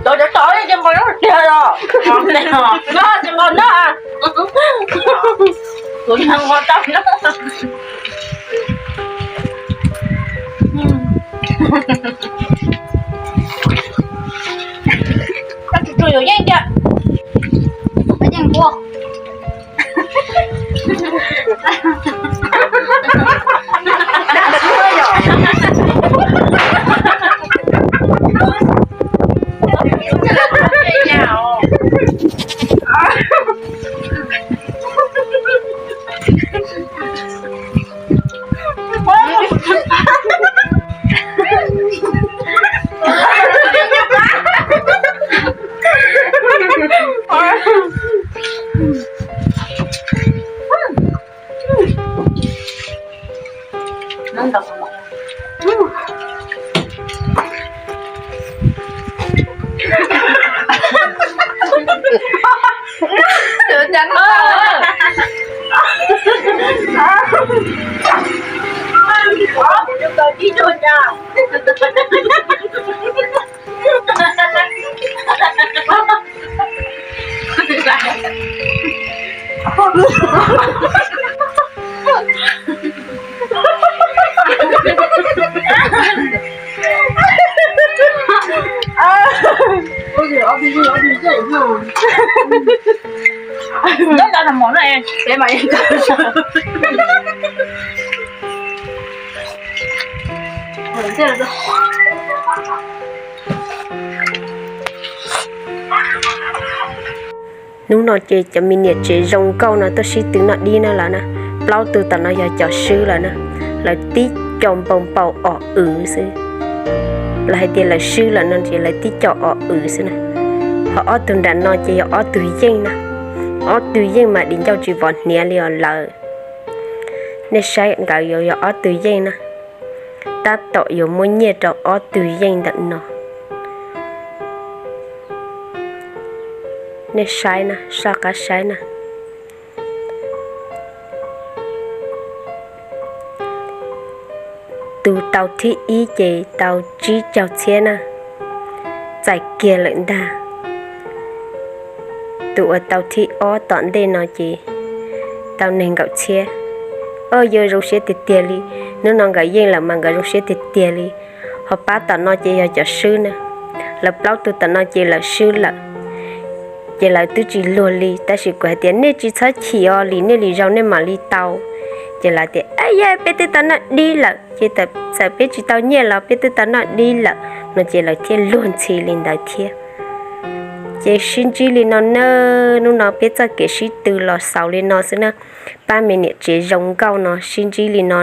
Cov cov tod ces npau noj tiag los, noj ces npau noj, kuv npau tau noj. Koj tsuas tsuas yuav yeej tiag, yeej npua. Hnub no ces cov me niam tsev zoo nkauj no tuaj sib tw noj dib no lawm na. Plaub tug tom no yog cov swb lawm na. Lawv tib co npau npau os w xwb. Lawv hais tias lawv swb lawm no ces lawv tib co os w xwb na. Ho ob tug nram no ces yog ob tug yeej na. Ob tug yeej mas di ncauj tsis vov hniav li os lawv. Nej saib nkawd yuav yog ob tug yeej na. Tab tom yuav muab nyiaj rau ob tug yeej ntawm no. Nej saib na, soj qab saib na. Tus tau thib ib ces tau tsib caug txhiab na, txais kiag lawm ntag. Tus uas tau thib ob tom ntej no ces tau nees nkaum txhiab. Auj, yuav zoo siab tiag tiag li. Hnub no nkawd yeej lawm mas nkawd zoo siab tiag tiag li. Ho pab tom no ces yog cov swb na. Lawv plaub tug tom no ces lawv swb lawm. Ces lawv twb tsis luag li, tab sis kuv hais tias nej tsis txhob chim os, li nej li zaug nej mam li tau. Ces lawv tias, Ab, yog peb twb tau noj dib lawm, ces txawm peb tsis tau nyiaj los peb twb tau noj dib lawm no, ces lawv thiaj luag ntxhi li ntawd thiab. Ces sib ntsib li no na, hnub no peb txoj kev sib tw los xaus li no xwb na. Pab me niam tsev zoo nkauj no sib ntsib li no.